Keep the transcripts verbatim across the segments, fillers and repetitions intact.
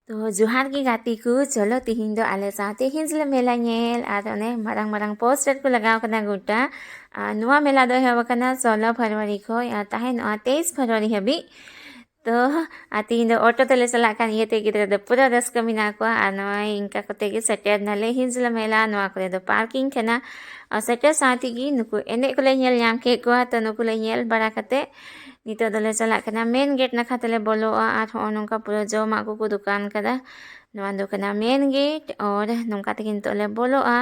ᱛᱚ ᱡᱚᱦᱟᱨ ᱜᱮ ᱜᱟᱛᱮ ᱠᱚ, ᱪᱚᱞᱚ ᱛᱤᱦᱤᱧ ᱫᱚ ᱟᱞᱮ ᱥᱟᱶᱛᱮ ᱦᱤᱡᱩᱜ ᱞᱮ ᱢᱮᱞᱟ ᱧᱮᱞ᱾ ᱟᱨ ᱚᱱᱮ ᱢᱟᱨᱟᱝ ᱢᱟᱨᱟᱝ ᱯᱳᱥᱴᱟᱨ ᱠᱚ ᱞᱟᱜᱟᱣ ᱠᱟᱱᱟ ᱜᱚᱴᱟ᱾ ᱟᱨ ᱱᱚᱣᱟ ᱢᱮᱞᱟ ᱫᱚ ᱮᱦᱚᱵ ᱟᱠᱟᱱᱟ ᱥᱳᱞᱳ ᱯᱷᱮᱵᱽᱨᱩᱣᱟᱨᱤ ᱠᱷᱚᱱ ᱟᱨ ᱛᱟᱦᱮᱱᱚᱜᱼᱟ ᱛᱮᱭᱤᱥ ᱯᱷᱮᱵᱽᱨᱩᱣᱟᱨᱤ ᱦᱟᱹᱵᱤᱡ᱾ ᱛᱚ ᱟᱨ ᱛᱤᱦᱤᱧ ᱫᱚ ᱚᱴᱳ ᱛᱮᱞᱮ ᱪᱟᱞᱟᱜ ᱠᱟᱱ ᱤᱭᱟᱹᱛᱮ ᱜᱤᱫᱽᱨᱟᱹ ᱫᱚ ᱯᱩᱨᱟᱹ ᱨᱟᱹᱥᱠᱟᱹ ᱢᱮᱱᱟᱜ ᱠᱚᱣᱟ᱾ ᱟᱨ ᱱᱚᱜᱼᱚᱭ ᱤᱱᱠᱟ ᱠᱚᱛᱮ ᱜᱮ ᱥᱮᱴᱮᱨ ᱱᱟᱞᱮ ᱦᱤᱡᱩᱜ ᱞᱮ ᱢᱮᱞᱟ᱾ ᱱᱚᱣᱟ ᱠᱚᱨᱮ ᱫᱚ ᱯᱟᱨᱠᱤᱝ ᱠᱟᱱᱟ᱾ ᱟᱨ ᱥᱮᱴᱮᱨ ᱥᱟᱶ ᱛᱮᱜᱮ ᱱᱩᱠᱩ ᱮᱱᱮᱡ ᱠᱚᱞᱮ ᱧᱮᱞ ᱧᱟᱢ ᱠᱮᱫ ᱠᱚᱣᱟ᱾ ᱛᱚ ᱱᱩᱠᱩ ᱞᱮ ᱧᱮᱞ ᱵᱟᱲᱟ ᱠᱟᱛᱮ ᱱᱤᱛᱚᱜ ᱫᱚᱞᱮ ᱪᱟᱞᱟᱜ ᱠᱟᱱᱟ ᱢᱮᱱ ᱜᱮᱴ ᱱᱟᱠᱷᱟ ᱛᱮᱞᱮ ᱵᱚᱞᱚᱜᱼᱟ᱾ ᱟᱨ ᱦᱚᱸᱜᱼᱚ ᱱᱚᱝᱠᱟ ᱯᱩᱨᱟᱹ ᱡᱚᱢᱟᱜ ᱠᱚᱠᱚ ᱫᱚᱠᱟᱱ ᱠᱟᱫᱟ᱾ ᱱᱚᱣᱟ ᱫᱚ ᱠᱟᱱᱟ ᱢᱮᱱ ᱜᱮᱴ᱾ ᱟᱨ ᱱᱚᱝᱠᱟ ᱛᱮᱜᱮ ᱱᱤᱛᱚᱜ ᱞᱮ ᱵᱚᱞᱚᱜᱼᱟ᱾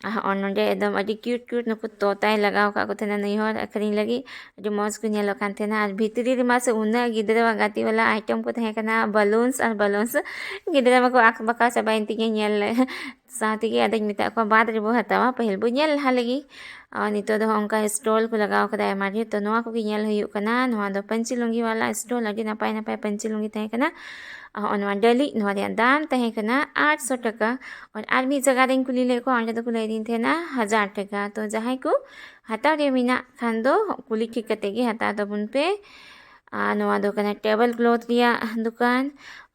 ᱟᱨ ᱦᱚᱸᱜᱼᱚ ᱱᱚᱸᱰᱮ ᱮᱠᱫᱚᱢ ᱟᱹᱰᱤ ᱠᱤᱭᱩᱴ ᱠᱤᱭᱩᱴ ᱱᱩᱠᱩ ᱛᱚᱛᱟᱭ ᱞᱟᱜᱟᱣ ᱟᱠᱟᱫ ᱠᱚ ᱛᱟᱦᱮᱱᱟ ᱱᱟᱹᱭᱦᱚᱨ ᱟᱹᱠᱷᱨᱤᱧ ᱞᱟᱹᱜᱤᱫ᱾ ᱟᱹᱰᱤ ᱢᱚᱡᱽ ᱠᱚ ᱧᱮᱞᱚᱜ ᱠᱟᱱ ᱛᱟᱦᱮᱱᱟ᱾ ᱟᱨ ᱵᱷᱤᱛᱨᱤ ᱨᱮᱢᱟ ᱥᱮ ᱩᱱᱟᱹᱜ ᱜᱤᱫᱽᱨᱟᱹᱣᱟᱜ ᱜᱟᱛᱮ ᱵᱟᱞᱟ ᱟᱭᱴᱮᱢ ᱠᱚ ᱛᱟᱦᱮᱸ ᱠᱟᱱᱟ, ᱵᱟᱞᱩᱱᱥ ᱟᱨ ᱵᱟᱞᱩᱱᱥ᱾ ᱜᱤᱫᱽᱨᱟᱹ ᱢᱟᱠᱚ ᱟᱸᱠ ᱵᱟᱸᱠᱟᱣ ᱪᱟᱵᱟᱭᱮᱱ ᱛᱤᱧᱟᱹ ᱧᱮᱞ ᱥᱟᱶ ᱛᱮᱜᱮ᱾ ᱟᱫᱚᱧ ᱢᱮᱛᱟᱜ ᱠᱚᱣᱟ, "ᱵᱟᱫᱽ ᱨᱮᱵᱚ ᱦᱟᱛᱟᱣᱟ, ᱯᱟᱹᱦᱤᱞ ᱵᱚ ᱧᱮᱞ ᱞᱟᱦᱟ ᱞᱮᱜᱮ᱾" ᱟᱨ ᱱᱤᱛᱚᱜ ᱫᱚ ᱦᱚᱸᱜᱼᱚ ᱱᱚᱝᱠᱟ ᱥᱴᱚᱞ ᱠᱚ ᱞᱟᱜᱟᱣ ᱠᱟᱫᱟ ᱟᱭᱢᱟ ᱰᱷᱮᱨ᱾ ᱛᱚ ᱱᱚᱣᱟ ᱠᱚᱜᱮ ᱧᱮᱞ ᱦᱩᱭᱩᱜ ᱠᱟᱱᱟ᱾ ᱱᱚᱣᱟ ᱫᱚ ᱯᱟᱹᱧᱪᱤ ᱞᱩᱝᱜᱤ ᱣᱟᱞᱟ ᱥᱴᱚᱞ, ᱟᱹᱰᱤ ᱱᱟᱯᱟᱭ ᱱᱟᱯᱟᱭ ᱯᱟᱹᱧᱪᱤ ᱞᱩᱝᱜᱤ ᱛᱟᱦᱮᱸ ᱠᱟᱱᱟ᱾ ᱟᱨ ᱦᱚᱸᱜᱼᱚ ᱱᱚᱣᱟ ᱰᱟᱹᱞᱤᱡ, ᱱᱚᱣᱟ ᱨᱮᱭᱟᱜ ᱫᱟᱢ ᱛᱟᱦᱮᱸ ᱠᱟᱱᱟ ᱟᱴᱥᱚ ᱴᱟᱠᱟ᱾ ᱟᱨ ᱟᱨ ᱢᱤᱫ ᱡᱟᱭᱜᱟ ᱨᱮᱧ ᱠᱩᱞᱤ ᱞᱮᱫ ᱠᱚᱣᱟ, ᱚᱸᱰᱮ ᱫᱚᱠᱚ ᱞᱟᱹᱭ ᱫᱤᱧ ᱛᱟᱦᱮᱱᱟ ᱦᱟᱡᱟᱨ ᱴᱟᱠᱟ᱾ ᱛᱚ ᱡᱟᱦᱟᱸᱭ ᱠᱚ ᱦᱟᱛᱟᱣ ᱨᱮᱭᱟᱜ ᱢᱮᱱᱟᱜ ᱠᱷᱟᱱ ᱫᱚ ᱠᱩᱞᱤ ᱴᱷᱤᱠ ᱠᱟᱛᱮ ᱜᱮ ᱦᱟᱛᱟᱣ ᱛᱟᱵᱚᱱ ᱯᱮ᱾ ᱟᱨ ᱱᱚᱣᱟ ᱫᱚ ᱠᱟᱱᱟ ᱴᱮᱵᱚᱞ ᱠᱞᱚᱛᱷ ᱨᱮᱭᱟᱜ ᱫᱚᱠᱟᱱ᱾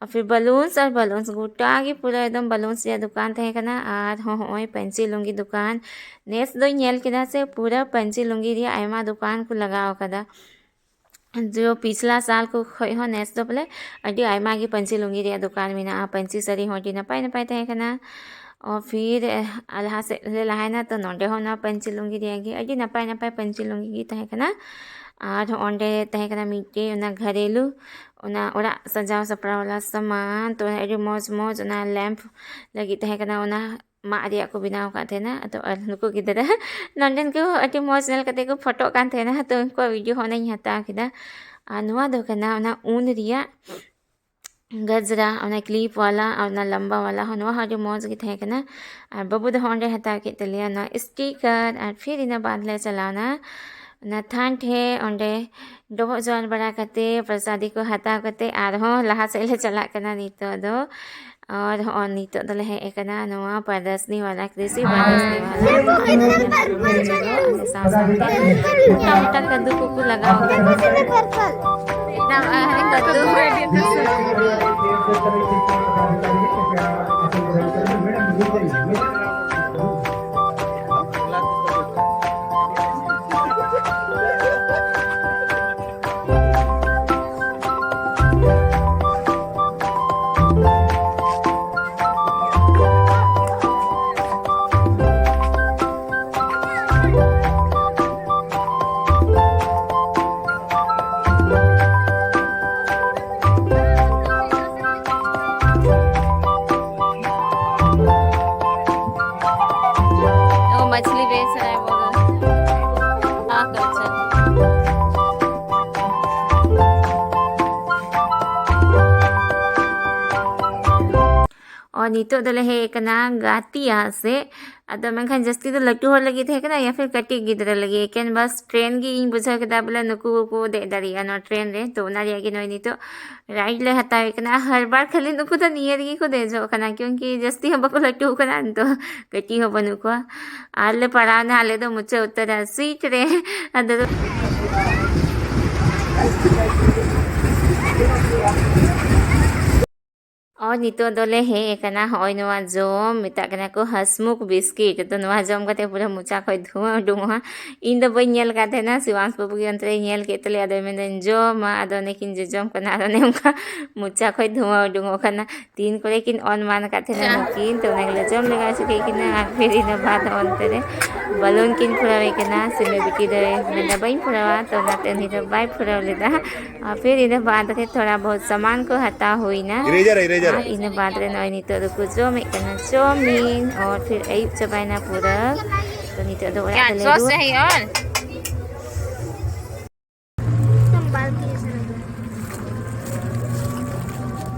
ᱟᱨ ᱯᱷᱤᱨ ᱵᱟᱞᱩᱱᱥ ᱟᱨ ᱵᱟᱞᱩᱱᱥ, ᱜᱚᱴᱟ ᱜᱮ ᱯᱩᱨᱟᱹ ᱮᱠᱫᱚᱢ ᱵᱟᱞᱩᱱᱥ ᱨᱮᱭᱟᱜ ᱫᱚᱠᱟᱱ ᱛᱟᱦᱮᱸ ᱠᱟᱱᱟ᱾ ᱟᱨ ᱦᱚᱸ ᱦᱚᱸᱜᱼᱚᱭ ᱯᱟᱹᱧᱪᱤ ᱞᱩᱝᱜᱤ ᱫᱚᱠᱟᱱ᱾ ᱱᱮᱥ ᱫᱚᱧ ᱧᱮᱞ ᱠᱮᱫᱟ ᱥᱮ ᱯᱩᱨᱟᱹ ᱯᱟᱹᱧᱪᱤ ᱞᱩᱝᱜᱤ ᱨᱮᱭᱟᱜ ᱟᱭᱢᱟ ᱫᱚᱠᱟᱱ ᱠᱚ ᱞᱟᱜᱟᱣ ᱟᱠᱟᱫᱟ᱾ ᱡᱚ ᱯᱤᱪᱷᱞᱟ ᱥᱟᱞ ᱠᱚ ᱠᱷᱚᱡ ᱦᱚᱸ ᱱᱮᱥ ᱫᱚ ᱵᱚᱞᱮ ᱟᱹᱰᱤ ᱟᱭᱢᱟ ᱜᱮ ᱯᱟᱹᱧᱪᱤ ᱞᱩᱝᱜᱤ ᱨᱮᱭᱟᱜ ᱫᱚᱠᱟᱱ ᱢᱮᱱᱟᱜᱼᱟ᱾ ᱯᱟᱹᱧᱪᱤ ᱥᱟᱹᱲᱤ ᱦᱚᱸ ᱟᱹᱰᱤ ᱱᱟᱯᱟᱭ ᱱᱟᱯᱟᱭ ᱛᱟᱦᱮᱸ ᱠᱟᱱᱟ᱾ ᱟᱨ ᱯᱷᱤᱨ, ᱮ, ᱞᱟᱦᱟ ᱥᱮᱫ ᱞᱮ ᱞᱟᱦᱟᱭᱮᱱᱟ, ᱛᱚ ᱱᱚᱸᱰᱮ ᱦᱚᱸ ᱚᱱᱟ ᱯᱟᱹᱧᱪᱤ ᱞᱩᱝᱜᱤ ᱨᱮᱭᱟᱜ ᱜᱮ ᱟᱹᱰᱤ ᱱᱟᱯᱟᱭ ᱱᱟᱯᱟᱭ ᱯᱟᱹᱧᱪᱤ ᱞᱩᱝᱜᱤ ᱜᱮ ᱛᱟᱦᱮᱸ ᱠᱟᱱᱟ᱾ ᱟᱨ ᱚᱸᱰᱮ ᱛᱟᱦᱮᱸ ᱠᱟᱱᱟ ᱢᱤᱫᱴᱮᱡ ᱚᱱᱟ ᱜᱷᱟᱨᱮᱞᱩ, ᱚᱱᱟ ᱚᱲᱟᱜ ᱥᱟᱡᱟᱣ ᱥᱟᱯᱲᱟᱣ ᱣᱟᱞᱟ ᱥᱟᱢᱟᱱ, ᱛᱚ ᱟᱹᱰᱤ ᱢᱚᱡᱽ ᱢᱚᱡᱽ ᱚᱱᱟ ᱞᱮᱢᱯ ᱞᱟᱹᱜᱤᱫ ᱛᱟᱦᱮᱸ ᱠᱟᱱᱟ, ᱚᱱᱟ ᱢᱟᱫ ᱨᱮᱭᱟᱜ ᱠᱚ ᱵᱮᱱᱟᱣ ᱟᱠᱟᱫ ᱛᱟᱦᱮᱱᱟ᱾ ᱟᱫᱚ ᱟᱨ ᱱᱩᱠᱩ ᱜᱤᱫᱽᱨᱟᱹ ᱱᱚᱸᱰᱮᱱ ᱠᱚ ᱟᱹᱰᱤ ᱢᱚᱡᱽ ᱧᱮᱞ ᱠᱟᱛᱮ ᱠᱚ ᱯᱷᱳᱴᱳᱜ ᱠᱟᱱ ᱛᱟᱦᱮᱱᱟ, ᱛᱚ ᱩᱱᱠᱩᱣᱟᱜ ᱵᱷᱤᱰᱤᱭᱳ ᱦᱚᱸ ᱚᱱᱟᱧ ᱦᱟᱛᱟᱣ ᱠᱮᱫᱟ᱾ ᱟᱨ ᱱᱚᱣᱟ ᱫᱚ ᱠᱟᱱᱟ ᱚᱱᱟ ᱩᱞ ᱨᱮᱭᱟᱜ ᱜᱟᱡᱽᱨᱟ, ᱚᱱᱟ ᱠᱞᱤᱯ ᱣᱟᱞᱟ ᱟᱨ ᱚᱱᱟ ᱞᱟᱢᱵᱟ ᱣᱟᱞᱟ ᱦᱚᱸ, ᱱᱚᱣᱟ ᱦᱚᱸ ᱟᱹᱰᱤ ᱢᱚᱡᱽ ᱜᱮ ᱛᱟᱦᱮᱸ ᱠᱟᱱᱟ᱾ ᱟᱨ ᱵᱟᱹᱵᱩ ᱫᱚ ᱦᱚᱸ ᱚᱸᱰᱮ ᱦᱟᱛᱟᱣ ᱠᱮᱫ ᱛᱟᱞᱮᱭᱟ ᱚᱱᱟ ᱥᱴᱤᱠᱟᱨ᱾ ᱟᱨ ᱯᱷᱤᱨ ᱤᱱᱟᱹ ᱵᱟᱫᱽ ᱞᱮ ᱪᱟᱞᱟᱣᱱᱟ ᱚᱱᱟ ᱛᱷᱟᱱ ᱴᱷᱮᱡ, ᱚᱸᱰᱮ ᱰᱚᱵᱚᱜ ᱡᱚᱦᱟᱨ ᱵᱟᱲᱟ ᱠᱟᱛᱮ, ᱯᱨᱚᱥᱟᱫᱤ ᱠᱚ ᱦᱟᱛᱟᱣ ᱠᱟᱛᱮ, ᱟᱨᱦᱚᱸ ᱞᱟᱦᱟ ᱥᱮᱫ ᱞᱮ ᱪᱟᱞᱟᱜ ᱠᱟᱱᱟ ᱱᱤᱛᱚᱜ ᱫᱚ᱾ ᱟᱨ ᱦᱚᱸᱜᱼᱚᱭ ᱱᱤᱛᱚᱜ ᱫᱚᱞᱮ ᱦᱮᱡ ᱟᱠᱟᱱᱟ ᱱᱚᱣᱟ ᱯᱨᱚᱫᱚᱨᱥᱱᱤ ᱣᱟᱞᱟ, ᱠᱨᱤᱥᱤ ᱯᱨᱚᱫᱚᱨᱥᱱᱤ ᱣᱟᱞᱟ᱾ ᱥᱟᱶ ᱥᱟᱶᱛᱮ ᱢᱚᱴᱟ ᱢᱚᱴᱟ ᱠᱟᱹᱫᱩ ᱠᱚᱠᱚ ᱞᱟᱜᱟᱣ ᱟᱠᱟᱫᱟ᱾ ᱮᱠᱫᱚᱢ, ᱟᱨ ᱠᱟᱹᱫᱩ᱾ वो मछली बेच रहा है वो। हाँ, तो अच्छा। और ᱱᱤᱛᱚᱜ ᱫᱚᱞᱮ ᱦᱮᱡ ᱟᱠᱟᱱᱟ ᱜᱟᱛᱤᱭᱟ ᱥᱮ᱾ ᱟᱫᱚ ᱢᱮᱱᱠᱷᱟᱱ ᱡᱟᱹᱥᱛᱤ ᱫᱚ ᱞᱟᱹᱴᱩ ᱦᱚᱲ ᱞᱟᱹᱜᱤᱫ ᱛᱟᱦᱮᱸ ᱠᱟᱱᱟ ᱭᱟ ᱯᱷᱤᱨ ᱠᱟᱹᱴᱤᱡ ᱜᱤᱫᱽᱨᱟᱹ ᱞᱟᱹᱜᱤᱫ, ᱮᱠᱮᱱ ᱵᱟᱥ ᱴᱨᱮᱱ ᱜᱮ ᱤᱧ ᱵᱩᱡᱷᱟᱹᱣ ᱠᱮᱫᱟ ᱵᱚᱞᱮ ᱱᱩᱠᱩ ᱠᱚᱠᱚ ᱫᱮᱡ ᱫᱟᱲᱮᱭᱟᱜᱼᱟ ᱱᱚᱣᱟ ᱴᱨᱮᱱ ᱨᱮ᱾ ᱛᱚ ᱚᱱᱟ ᱨᱮᱭᱟᱜ ᱜᱮ ᱱᱚᱜᱼᱚᱭ ᱱᱤᱛᱚᱜ ᱨᱟᱭᱤᱰ ᱞᱮ ᱦᱟᱛᱟᱣ ᱮᱫ ᱠᱟᱱᱟ᱾ ᱟᱨ ᱦᱟᱨ ᱵᱟᱨ ᱠᱷᱟᱹᱞᱤ ᱱᱩᱠᱩ ᱫᱚ ᱱᱤᱭᱟᱹ ᱨᱮᱜᱮ ᱠᱚ ᱫᱮᱡᱚᱜ ᱠᱟᱱᱟ, ᱠᱤᱭᱩᱝᱠᱤ ᱡᱟᱹᱥᱛᱤ ᱦᱚᱸ ᱵᱟᱠᱚ ᱞᱟᱹᱴᱩ ᱠᱟᱱᱟ, ᱱᱤᱛᱚᱜ ᱠᱟᱹᱴᱤᱡ ᱦᱚᱸ ᱵᱟᱹᱱᱩᱜ ᱠᱚᱣᱟ᱾ ᱟᱨ ᱞᱮ ᱯᱟᱲᱟᱣᱱᱟ ᱟᱞᱮ ᱫᱚ ᱢᱩᱪᱟᱹᱫ ᱩᱛᱟᱹᱨᱟ ᱥᱤᱴ ᱨᱮ᱾ ᱟᱫᱚ ᱟᱨ ᱱᱤᱛᱚᱜ ᱫᱚᱞᱮ ᱦᱮᱡ ᱟᱠᱟᱱᱟ ᱦᱚᱸᱜᱼᱚᱭ ᱱᱚᱣᱟ ᱡᱚᱢ, ᱢᱮᱛᱟᱜ ᱠᱟᱱᱟ ᱠᱚ ᱦᱟᱥᱢᱩᱠ ᱵᱤᱥᱠᱤᱴ᱾ ᱛᱚ ᱱᱚᱣᱟ ᱡᱚᱢ ᱠᱟᱛᱮ ᱯᱩᱨᱟᱹ ᱢᱚᱪᱟ ᱠᱷᱚᱡ ᱫᱷᱩᱣᱟᱹ ᱩᱰᱩᱝᱚᱜᱼᱟ᱾ ᱤᱧ ᱫᱚ ᱵᱟᱹᱧ ᱧᱮᱞ ᱟᱠᱟᱫ ᱛᱟᱦᱮᱱᱟ, ᱥᱤᱣᱟᱝᱥ ᱵᱟᱹᱵᱩ ᱜᱮ ᱚᱱᱛᱮ ᱨᱮᱭ ᱧᱮᱞ ᱠᱮᱫ ᱛᱟᱞᱮᱭᱟ, ᱟᱫᱚᱭ ᱢᱮᱱᱫᱟᱹᱧ ᱡᱚᱢᱟ, ᱟᱫᱚ ᱚᱱᱮ ᱠᱤᱱ ᱡᱚᱡᱚᱢ ᱠᱟᱱᱟ, ᱟᱫᱚ ᱚᱱᱮ ᱚᱱᱠᱟ ᱢᱚᱪᱟ ᱠᱷᱚᱡ ᱫᱷᱩᱣᱟᱹ ᱩᱰᱩᱝᱚᱜ ᱠᱟᱱᱟ᱾ ᱛᱤᱱ ᱠᱚᱨᱮ ᱠᱤᱱ ᱚᱱ ᱢᱟᱱ ᱟᱠᱟᱫ ᱛᱟᱦᱮᱱᱟ ᱱᱩᱠᱤᱱ, ᱛᱚ ᱚᱱᱟ ᱜᱮᱞᱮ ᱡᱚᱢ ᱞᱮᱜᱟ ᱦᱚᱪᱚ ᱠᱮᱫ ᱠᱤᱱᱟ᱾ ᱟᱨ ᱯᱷᱤᱨ ᱤᱱᱟᱹ ᱵᱟᱫ ᱚᱱᱛᱮ ᱨᱮ ᱵᱟᱞᱩᱱ ᱠᱤᱱ ᱯᱷᱩᱞᱟᱹᱣᱮ ᱠᱟᱱᱟ᱾ ᱥᱤᱢᱟᱹ ᱵᱤᱴᱤ ᱫᱚᱭ ᱢᱮᱱᱫᱟ ᱵᱟᱹᱧ ᱯᱷᱩᱞᱟᱹᱣᱟ, ᱛᱚ ᱚᱱᱟᱛᱮ ᱩᱱᱤ ᱫᱚ ᱵᱟᱭ ᱯᱷᱩᱞᱟᱹᱣ ᱞᱮᱫᱟ᱾ ᱟᱨ ᱯᱷᱤᱨ ᱤᱱᱟᱹ ᱵᱟᱫ ᱨᱮ ᱛᱷᱚᱲᱟ ᱵᱚᱦᱩᱛ ᱥᱟᱢᱟᱱ ᱠᱚ ᱦᱟᱛᱟᱣ ᱦᱩᱭᱱᱟ᱾ Eraser, eraser. ᱟᱨ ᱤᱱᱟᱹ ᱵᱟᱫ ᱨᱮ ᱱᱚᱜᱼᱚᱭ ᱱᱤᱛᱚᱜ ᱫᱚᱠᱚ ᱡᱚᱢᱮᱫ ᱠᱟᱱᱟ ᱪᱟᱣᱢᱤᱱ᱾ ᱟᱨ ᱯᱷᱤᱨ ᱟᱹᱭᱩᱵ ᱪᱟᱵᱟᱭᱮᱱᱟ ᱯᱩᱨᱟᱹ᱾ ᱛᱚ ᱱᱤᱛᱚᱜ ᱫᱚ ᱚᱲᱟᱜ ᱠᱭᱟ ᱛᱮᱞᱮ ᱥᱚᱥ ᱨᱩᱣᱟᱹᱲ ᱪᱟᱦᱤᱭᱮ ᱚᱨ?